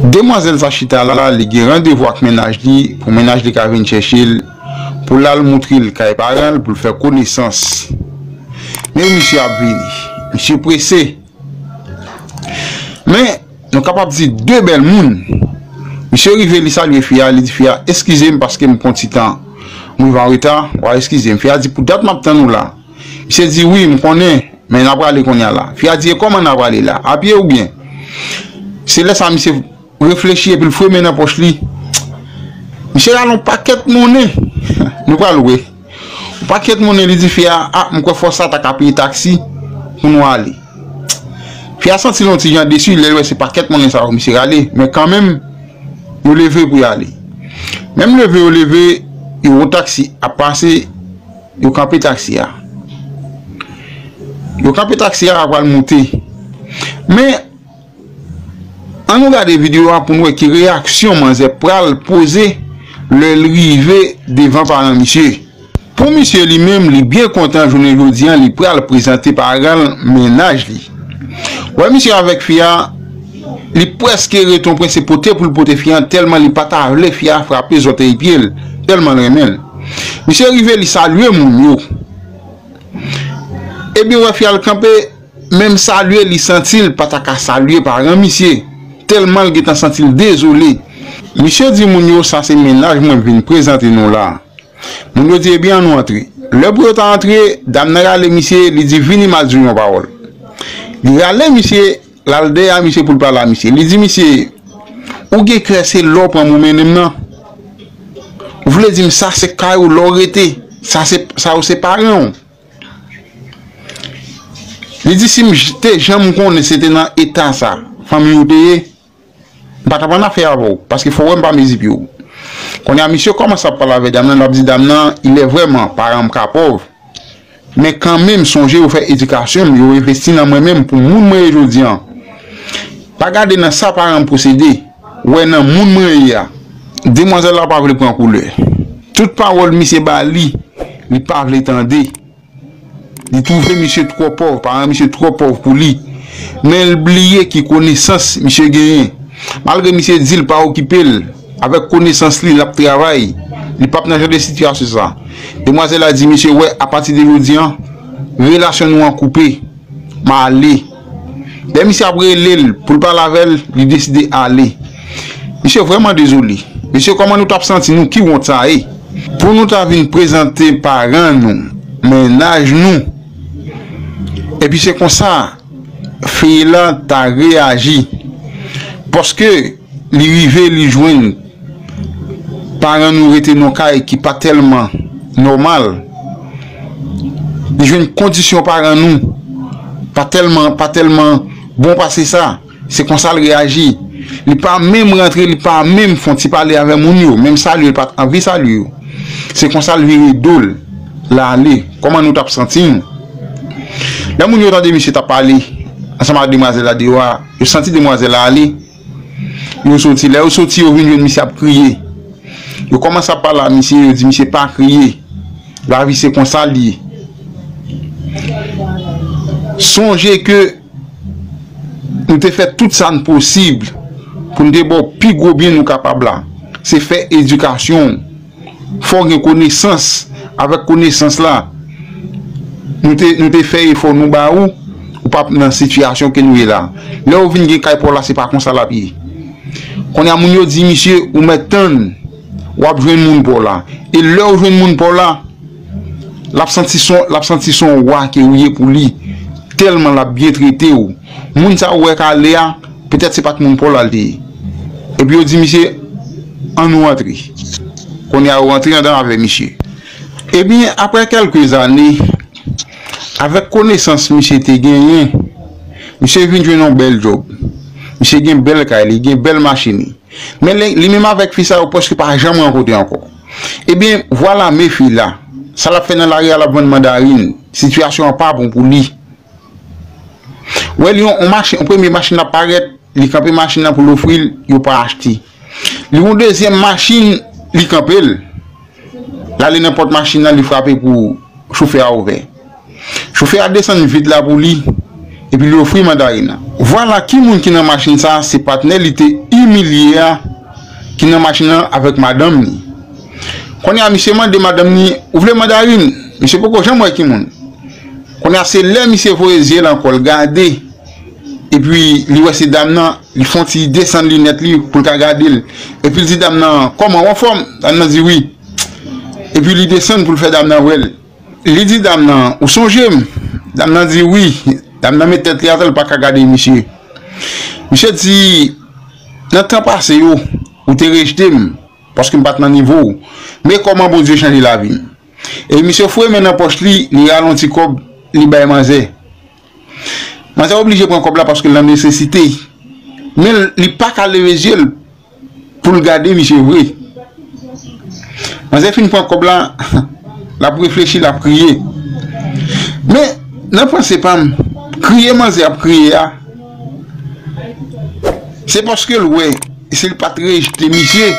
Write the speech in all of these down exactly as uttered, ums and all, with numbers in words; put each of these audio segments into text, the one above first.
Demwazèl sa chita la, li gen randevou ak mennaj li, pou mennaj li ka vin chèche l, pou l al moutre l kay paran l, pou l fè konesans. Men misye ap vini. Misye prese. Men, nou kapab di de bèl moun. Misye rive, li salye fi a, li di fi a, "Eskize m paske m pran ti tan. M rive an reta, w a eskize m." Fi a di, "Pou dat m ap tann ou la." Misye di, "Wi, m konnen, men n a prale kounye a la." Fi a di, "E kòman n a prale la? A pye oubyen?" Se lè sa misye reflechi epi l fouye men nan pòch li. Misye rale yon pakèt monnen. Nou pral wè. Yon pakèt monnen, li di fi a, "A, m kwè fò sa ta ka peye taksi pou nou ale." Fi a santi l yon ti jan desi lè l wè se pakèt monnen sa yo misye rale, men kanmenm, yo leve pou y ale. Menm leve yo leve, yo wè yon taksi ap pase, yo kanpe taksi a. Yo kanpe taksi a, a pral moute. Men, ann nou gade videyo a pou n wè ki reyaksyon manzè pral poze lè l rive devan paran misye. Pou misye li menm, li byen kontan jounen jodi a, li pral prezante paran l mennaj li. Wè misye avèk fi a, li prèske rete yon prensip pote pou l pote fi a, tèlman li pa ta vle fi a frape zòtèy pye l, tèlman l renmen l. Misye rive, li salye moun yo. Ebyen, wè fi a l kanpe, menm salye, li santi l pa ta ka salye paran misye, tèlman l gentan santi l dezole. Misye di moun yo, "Sa se mennaj mwen vin prezante nou la." Moun yo di, "Ebyen, ann nou antre." Lè pou yo ta antre, dam nan rale misye, li di, "Vini, m a di w yon pawòl." Li rale misye, l al dèyè misye pou l pale a misye. Li di misye, "Ou gen krè se lè w pran m ou mennen m nan? Ou vle di m sa se kay ou lè w rete, sa se, sa yo se paran w?" Li di, "Si m j- te janm konnen se te nan eta sa fanmi w te ye, m pa t ap annafè avè w, paske fò w wè m pa mezi pye w." Kounye a, misye kòmanse ap pale avèk dam nan, l ap di dam nan, "Il est vraiment, paran m ka pòv, men kanmenm, sonje yo fè edikasyon m, yo envesti nan mwen menm pou moun mwen ye jodi an. Pa gade nan sa paran m posede, wè nan moun mwen ye a." Demwazèl la pa vle pran koulè. Tout pawòl misye ba li, li pa vle tande. Li twouve misye twò pòv, paran misye twò pòv pou li. Men l bliye ki konesans misye genyen. Malgre misye di l pa okipe l, avèk konesans li, l ap travay. Li p ap nan jan de sitiyasyon sa. Demwazèl la di misye, "Wè, apati de jodi an, relasyon nou an koupe. M a ale." Lè misye ap rele l pou l pale avè l, li deside ale. Misye vrèman dezole. Mesye, kòman nou t ap santi nou? Ki wont sa ye? Pou nou ta vin prezante paran nou, mennaj nou, epi se konsa fi la ta reyaji. Paske li rive, li jwenn paran nou rete nan kay ki pa tèlman nòmal. Li jwenn kondisyon paran nou pa tèlman, pa tèlman bon pase sa. Se konsa l reyaji. Li pa menm rantre, li pa menm fè yon ti pale avè moun yo, menm salye, li pa t anvi salye yo. Se konsa l vire do l, l ale. Kòman nou t ap santi nou? Lè moun yo tande misye t ap pale ansanm ak demwazèl la deyò a, yo santi demwazèl la ale, yo soti. Lè yo soti, yo vin jwenn misye ap kriye. Yo kòmanse ap pale a misye, yo di misye pa kriye. Lavi se konsa l ye. Sonje ke nou te fè tout sa n posib pou n te ba w pi gwo byen nou kapab la. Se fè edikasyon w. Fò w gen konesans. Avèk konesans la, nou te, nou te fè efò nou ba ou, ou p ap nan sitiyasyon ke nou ye la. Lè w vin gen kay pa w la, se pa konsa l ap ye. Kounye a, moun yo di misye, ou mèt tann, w ap jwenn moun pa w la. E lè w jwenn moun pa w la, l ap santi son, l ap santi son wa ke ou ye pou li. Tèlman l ap byen trete w. Moun sa ou wè k ale a, petèt se pa t moun pa w la l te ye. Epi yo di misye, "Ann nou antre." Kounye a, yo antre andan avè misye. Ebyen, aprè kèlke zane, avèk konesans misye te genyen, misye vin jwenn yon bèl djòb. Misye gen bèl kay li, gen bèl machin li. Men li, li menm avèk fi sa yo prèske pa janm rankontre ankò. Ebyen, vwala men fi la. Sa l ap fè nan lari a, l ap vann mandarin. Sitiyasyon an pa bon pou li. Wè, li yon, yon machin, yon premye machin ap parèt, li kanpe machin nan pou l ofri l, yo pa achte. Li yon dezyèm machin, li kanpe l. L ale nan pòt machin nan, li frape pou chofè a ouvè. Chofè a desann vit la pou li. epi li ofri mandarin nan. Vwala ki moun ki nan machin sa a, se patnè li te imilye a ki nan machin nan avèk madanm ni. Kounye a, misye mande madanm ni, "Ou vle mandarin?" Misye poko janm wè ki moun. Kounye a, se lè misye voye zye l ankò, l gade, epi li wè se dam nan, li fè yon ti desann linèt li pou l ka gade l. Epi l di dam nan, "Kòman, w anfòm?" Dam nan di, "Wi." Epi li desann pou l fè dam nan wè l. Li di dam nan, "Ou sonje m?" Dam nan di, "Wi." Dam nan met tèt li atè, l pa ka gade misye. Misye di, "Nan tan pase yo, ou te rejte m, paske m pa t nan nivo w. Men kòman Bondye chanje lavi m." E misye foure men nan pòch li, li rale yon ti kòb, li bay manzè. Manzè oblije pran kòb la paske l nan nesesite. Men li pa ka leve zye l pou l gade misye vre. Manzè fin pran kòb la, l ap reflechi, l ap kriye. Men, nan panse pa m, kriye manzè ap kriye a, se paske l wè, si l pa t rejte misye,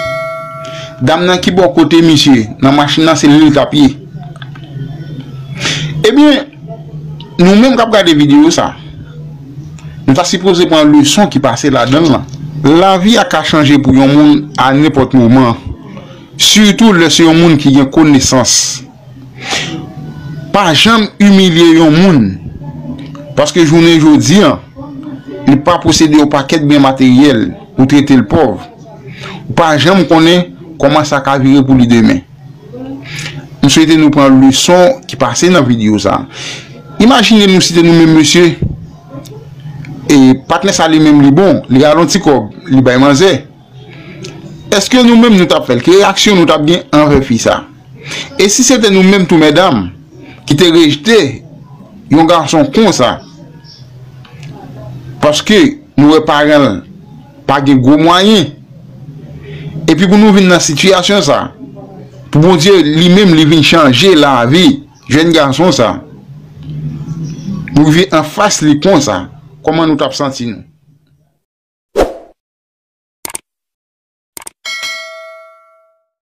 dam nan ki bò kote misye, nan machin nan, se li l t ap ye. Ebyen, nou menm k ap gade videyo sa, nou ta sipoze pran leson ki pase ladan l lan. Lavi a ka chanje pou yon moun a nenpòt moman, sitou lè se yon moun ki gen konesans. Pa janm imilye yon moun, paske jounen jodi a, li pa posede yon pakèt byen materyèl, ou trete l pòv. Ou pa janm konnen kòman sa ka vire pou li demen. M swete nou pran leson ki pase nan videyo sa. Imajine nou si te nou menm mesye, e patnè sa li menm li bon, li rale yon ti kòb, li bay manzè. Èske nou menm nou t ap fè l? Ki reyaksyon nou t ap gen anvè fi sa? E si se te nou menm tou medam ki te rejte yon gason konsa? Paske nou wè paran l pa gen gwo mwayen. Epi pou nou vin nan sitiyasyon sa, pou Bondye li menm li vin chanje lavi jèn gason sa, nou rive anfas li konsa, kòman nou t ap santi nou?